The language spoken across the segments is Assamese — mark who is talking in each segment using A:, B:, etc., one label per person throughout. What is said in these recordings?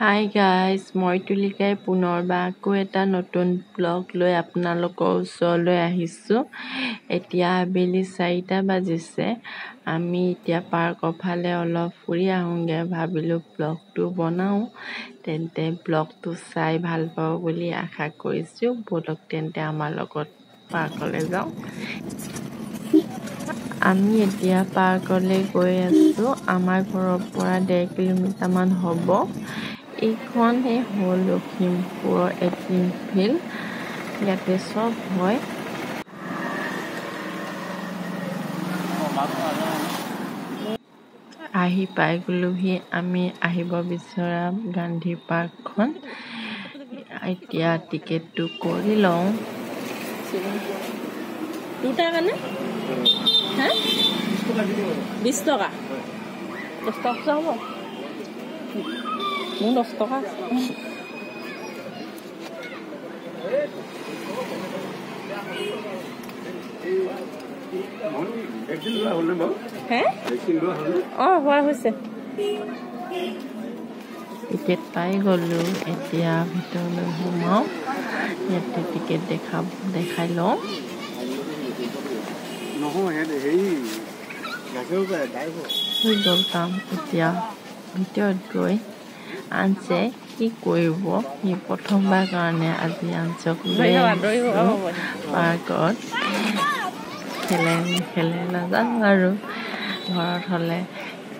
A: হাই গাইজ, মই তুলিকাই পুনৰবাৰ আকৌ এটা নতুন ব্লগ লৈ আপোনালোকৰ ওচৰলৈ আহিছোঁ। এতিয়া আবেলি 4টা বাজিছে। আমি এতিয়া পাৰ্কৰ ফালে অলপ ফুৰি আহোঁগৈ। ভাবিলোঁ ব্লগটো বনাওঁ, তেন্তে ব্লগটো চাই ভাল পাব বুলি আশা কৰিছোঁ। ব'লক তেন্তে আমাৰ লগত পাৰ্কলৈ যাওঁ। আমি এতিয়া পাৰ্কলৈ গৈ আছোঁ। আমাৰ ঘৰৰ পৰা 1.5 কিলোমিটাৰমান হ'ব। এইখনহে হ'ল লখিমপুৰৰ এটিম ফিল্ড, ইয়াতে চব হয়। আহি পাই গ'লোহি আমি আহিব বিচৰা গান্ধী পাৰ্কখন। এতিয়া টিকেটটো কৰি লওঁ।
B: দুটাৰ কাৰণে 20 টকা, 10 টকা হ'ব। মোৰ 10 টকা। অঁ, হোৱা হৈছে।
A: টিকেট পাই গ'লোঁ, এতিয়া ভিতৰলৈ সোমাওঁ। ইয়াতে টিকেট দেখাই লওঁ। হৈ গ'ল কাম। এতিয়া ভিতৰত গৈ আনছে কি কৰিব, সি প্ৰথমবাৰ কাৰণে আজি আনচক লৈ আহিছোঁ পাৰ্কত। খেলে নেখেলে নাজানো আৰু। ঘৰত হ'লে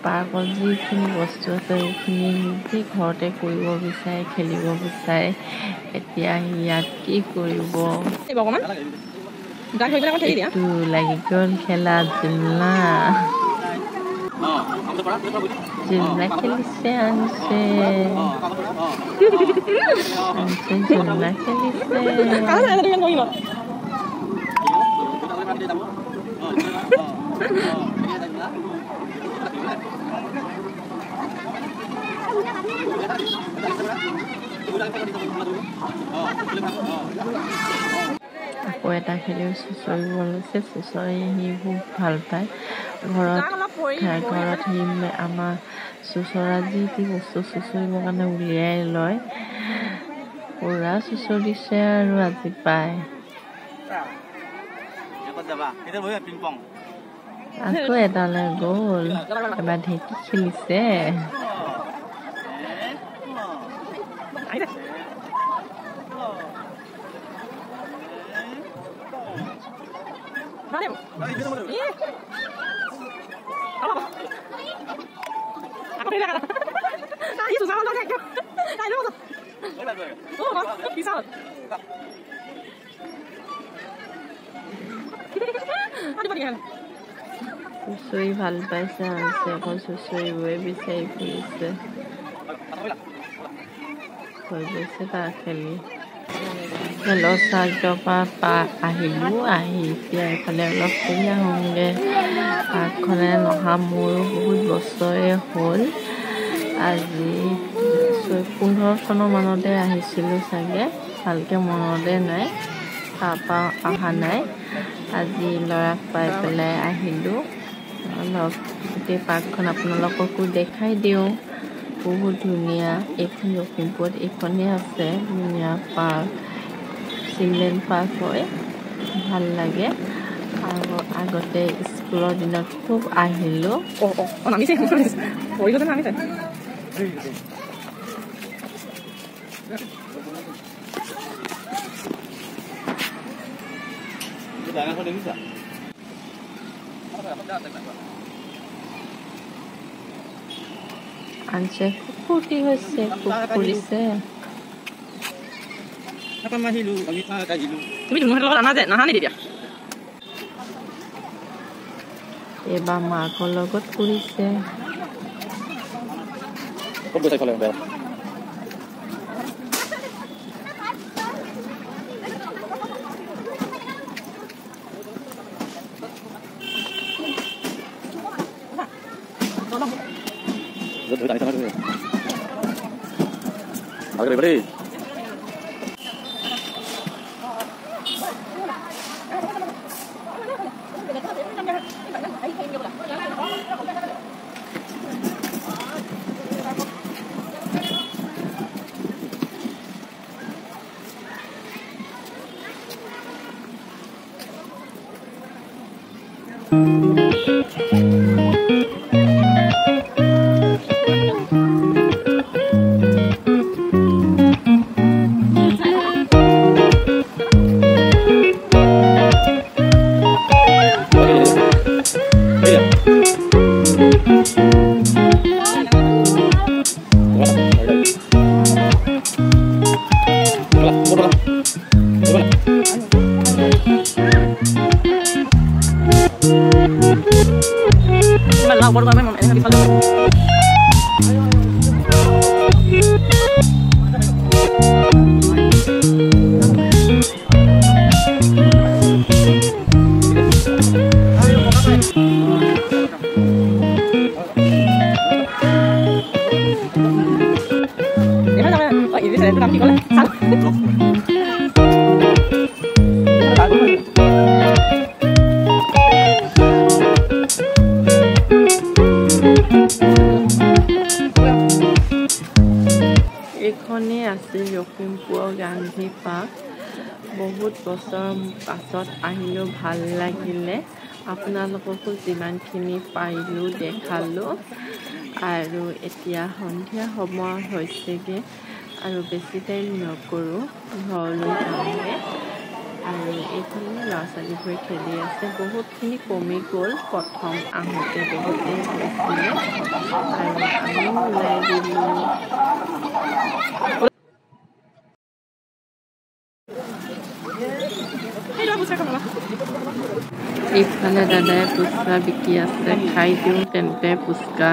A: পাৰ্কত যিখিনি বস্তু আছে সেইখিনি নিজে ঘৰতে কৰিব বিচাৰে, খেলিব বিচাৰে। এতিয়া ইয়াত কি কৰিব, এইটো লাগি গ'ল খেলা। জিমলা জিমলা খেলিছে আনছে, আনছে জিমলা খেলিছে। আকৌ এটা খেলিও চুঁচৰিব লৈছে। চুঁচৰি সি খুব ভাল পায়। ঘৰত ঘৰত সি আমাৰ চুঁচৰা যি টি বস্তু চুঁচৰিবৰ কাৰণে উলিয়াই লয়। পূৰা চুঁচৰিছে আৰু আজি পায়। আকৌ এটালৈ গ'ল, এবাৰ ঢেঁকী খেলিছে। চুঁচৰি ভাল পাইছে আনছে, অকল চুঁচৰিবই বিচাৰি ফুৰিছে। হৈ গৈছে তাৰ খেলি। খেলৰ চাৰ্টৰ পৰা আহিলোঁ, আহি এতিয়া এইফালে অলপ ফুৰি আহোঁগৈ। পাৰ্কখনে নহা মোৰো বহুত বছৰে হ'ল। আজি 15 চনৰ মানতে আহিছিলোঁ চাগে, ভালকৈ মনতে নাই। তাৰপৰা অহা নাই। আজি ল'ৰাক পাই পেলাই আহিলোঁ। অলপ গোটেই পাৰ্কখন আপোনালোককো দেখাই দিওঁ। বহুত ধুনীয়া এইখন, লখিমপুৰত এইখনেই আছে ধুনীয়া পাৰ্ক, চিলড্ৰেন পাৰ্ক হয়, ভাল লাগে। আৰু আগতে স্কুলৰ দিনত খুব আহিলোঁ। আনছে খুব ফূৰ্তি হৈছে, খুব ফুৰিছে। এইবাৰ মাকৰ লগত ফুৰিছে। এইখনেই আছিল লখিমপুৰৰ গান্ধী পাৰ্ক। বহুত বছৰ পাছত আহিলোঁ, ভাল লাগিলে। আপোনালোককো যিমানখিনি পাৰিলোঁ দেখালোঁ। আৰু এতিয়া সন্ধিয়া সময় হৈছেগৈ আৰু বেছি টাইম নকৰোঁ, ঘৰলৈ যাওঁগৈ। আৰু এইখিনি ল'ৰা ছোৱালীবোৰে খেলি আছে। বহুতখিনি কমি গ'ল, প্ৰথম আহোঁতে বহুতেই হৈছিলে। আৰু আমিও ওলাই দিলোঁ। ইফালে দাদাই ফুচকা বিকি আছে, খাই দিওঁ তেন্তে ফুচকা।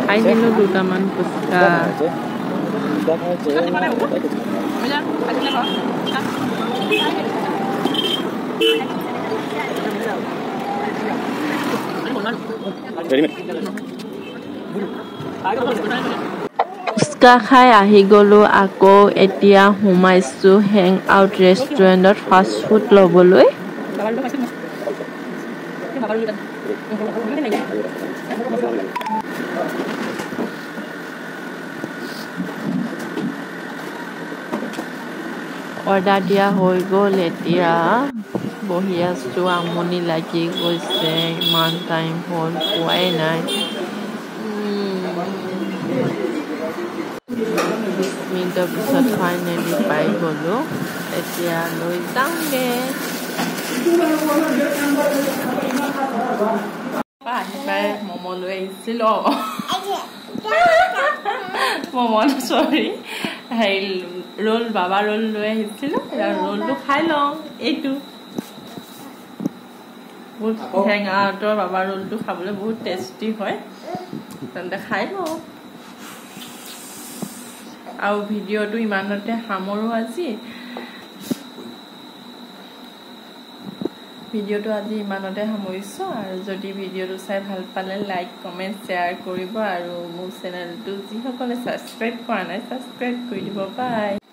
A: খাই দিলোঁ দুটামান ফুচকা। ফুচকা খাই আহি গ'লোঁ। আকৌ এতিয়া সোমাইছোঁ হেং আউট ৰেষ্টুৰেণ্টত ফাষ্ট ফুড ল'বলৈ। অৰ্ডাৰ দিয়া হৈ গ'ল, এতিয়া বহি আছোঁ। আমনি লাগি গৈছে, ইমান টাইম হ'ল পোৱাই নাই। 20 মিনিটৰ পিছত ফাইনেলি পাই গ'লোঁ। এতিয়া লৈ যাওঁগৈ। আহি পাই ম'ম' লৈ আহিছিল। ম'ম' চৰি, হেৰি ৰোল, বাবা ৰোল লৈ আহিছিলোঁ। ৰোলটো খাই লওঁ। এইটো বহুত হেং আউটৰ বাবা ৰোলটো খাবলৈ বহুত টেষ্টি হয়, তেন্তে খাই লওঁ। আৰু ভিডিঅ'টো ইমানতে সামৰোঁ আজি। ভিডিঅ'টো আজি ইমানতে সামৰিছোঁ। আৰু যদি ভিডিঅ'টো চাই ভাল পালে লাইক, কমেণ্ট, শ্বেয়াৰ কৰিব। আৰু মোৰ চেনেলটো যিসকলে ছাবস্ক্ৰাইব কৰা নাই, ছাবস্ক্ৰাইব কৰি দিব। বাই।